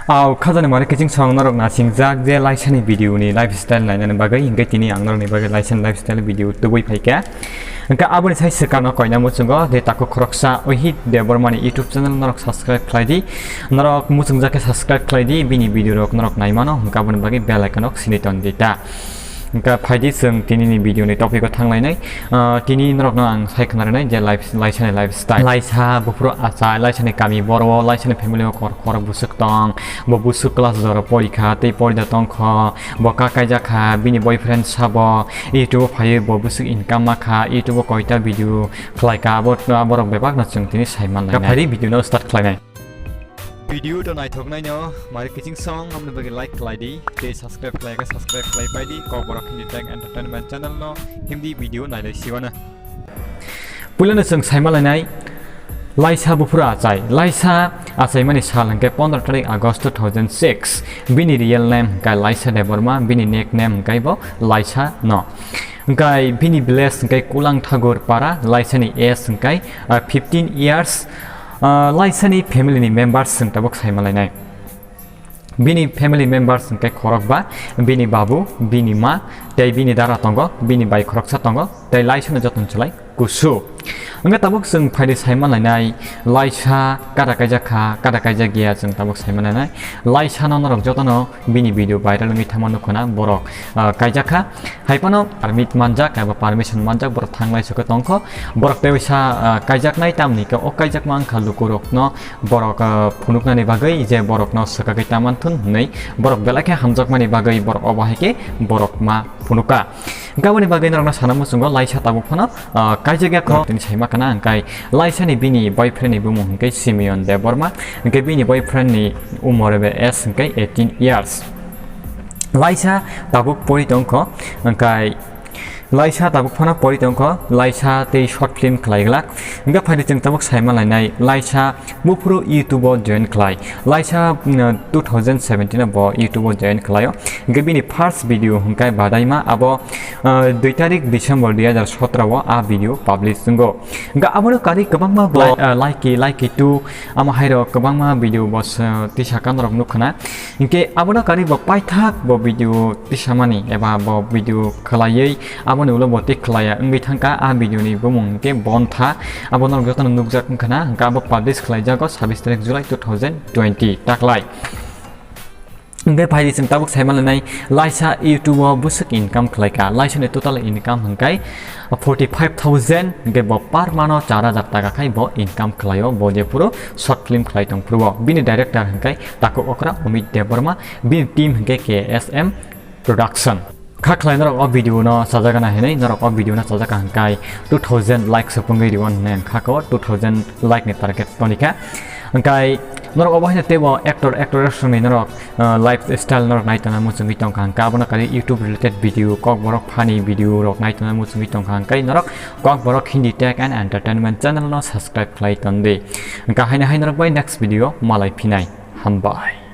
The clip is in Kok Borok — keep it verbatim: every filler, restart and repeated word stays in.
Au khajani mare kiching song norok nasingjak je Laisani video ni lifestyle nainani bagwi, hingke tini ang norokni bagwi Laisani lifestyle video tubui phaikha. Hingke aboni sai swkangno koina muchungo je takhuk khoroksa Ohit Debbarmani YouTube channel norok subscribe khlai di. Norok muchungjak khe subscribe khlai di, bini video rok norok naimano, hingke aboni bagwi bell icon rok sini ton di ta. Hingke phaidi chwng tinini video ni topic o thanglainai. Ah, tini norokno ang sai khna rwnai je life, Laisani lifestyle. Laisa buphuru achai, Laisani kami boro, Laisani family o kor kor busuk tong, bo busuk class doro porikha, tei porida tongkho, bo ka kaijak kha, bini boyfriend sabo, YouTube o phaiwi bo busuk income ma kha, YouTube o koita video khlai kha, abo, borok bebakno chwng tini sai manlainai. Phaidi video no start khlainai. Video to naithoknaino mari kiching song amni bagwi like khlai di, tei subscribe khlai kha subscribe khlai pai di, kok borok Hindi Tech Entertainment channel no Hindi video nailai siwana. Puilano chwng saima lainai Laisa buphuru achai. Laisa achaimani sal hwnkhe pondro tarik August two thousand six. Bini real name hwnkhe Laisa Debbarma, bini nickname hwnkhe bo Laisa no. Hwnkhe bini village hwnkhe Kulang Thagur Para, Laisani age hwnkhe, ah, fifteen years. Ah, Laisani family ni members chwng tabuk saima lainai. Bini family members hwnkhe khorokba, bini babu, bini ma, tei bini dara tongo, bini bai khoroksa tongo, tei Laisano joton chwlai kusu. Hwnkhe tabuk chwng phaidi saima lainai, Laisa kada kaijak kha, kada kaijak ya chwng tabuk saima lainai. Laisano norok jotono bini video viral wngwi thangma nukhuna borok, ah, kaijak kha. Hai phano permit manjak eba permission manjak borok thanglai sokhe tongkho. Borok tei waisa, ah, kaijaknai tamni khe o kaijakma wngkha lukurokno borok, ah, phunuknani bagwi je borokno swkagwi ta manthun hwnwi borok belai khe hamjakmani bagwi borok obo hai khe borok ma phunukha. Hwnkhe aboni bagwi norokno sana muchungo Laisa tabuk phano, ah, kaijak ya kho. Tini saima khana hwnkhe Laisani bini boyfriend ni bumung hwnkhe Simeon Debbarma, hwnkhe bini boyfriend ni umor ebe age hwnkhe eighteen years. Laisa tabuk pori tongkho, hwnkhe Laisa tabuk phano pori tongkho, Laisa tei short film khlaiglak. Hwnkhe phaidi chwng tabuk saima lainai, Laisa buphuru YouTube o join khlai. Laisa, mm, two thousand seventeen o bo YouTube o join khlaio. Hwnkhe bini first video hwnkhe Badaima, abo, ah, dui tarik December dui hazar sotro o a video publish wngo. Hwnkhe abono karwi kwbangma bo, ah, Laiki, Laiki two, amo hairok kwbangma video bo, ah, tisa kanorok nukhuna. Hwnkhe abono karwi bo paithak bo video tisamani eba bo video khwlaiwi aboni ulo bo tei khwlaiya wngwi thangkha. A video ni bumung hwnkhe Bontha. Abo norok jotono nukjak wngkha na, hwnkhe abo publish khlaijago sabis tarik July two thousand twenty taklai. Hwnkhe phaidi chwng tabuk saima lainai, Laisa YouTube o bwswk income khlaikha. Laisa ni total income hwnkhe forty five thousand, hwnkhe bo per month o char hajar taka khai bo income khlaio, bo je phuru short film khlai tong phuru o. Bini director hwnkhe takhuk okra Amit Debbarma, bini team hwnkhe K S M Production. Kha khlai norok o video no sajagana hinwi, norok o video no sajaka hwnkhe two thousand like supungwi riwan hinwi ang kha ko, two thousand like ni target tonikha. Hwnkhe norok obo haino teibo actor, actress rokni norok, uh, lifestyle norok nai tongna muchungwi tongkha, hwnkhe abono kari YouTube related video, kokborok funny video rok nai tongna muchungwi tongkha, hwnkhe norok Kokborok Hindi Tech and Entertainment channel no subscribe khlai tondi. Hwnkhe haino hai norok bai next video malai phinai. Hambai.